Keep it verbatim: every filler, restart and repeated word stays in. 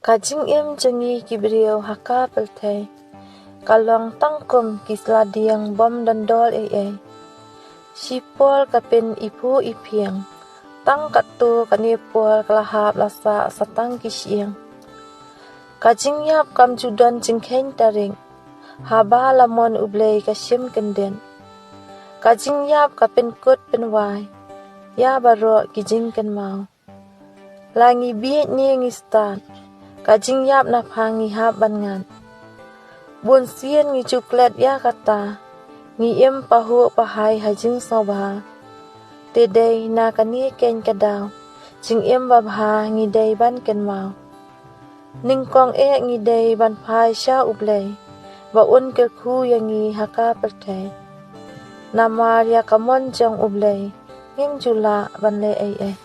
Ka jingim jong ngi ki briew ha ka pyrthei ka long tang kum ki sladieng bym don dor ei ei. Shipor ka pyniphuh iphieng, tang katto katne por ka la hap la sah sa tang ki shyieng. Ka jingïap kam ju don jingkheiñ tarik, haba la mon U Blei ka shim kyndit. Ka jingïap ka pynkut pynwai ïa baroh ki jingkynmaw. La ngi bieit ne ngi stad, ka jingïap na pha ngi hap ban ngat. Bun sien ngi ju klet ïa kata, ngi im pahuh pahai ha jingsngewbha. Te dei na kane keiñ ka daw, jingim babha ngi dei ban kynmaw. Nyngkong eh ngi dei ban phai sha U Blei, ba un kyrkhu ïa ngi ha ka pyrthei. Namar ïa ka mon jong U Blei, ngim ju lah ban leh ei ei.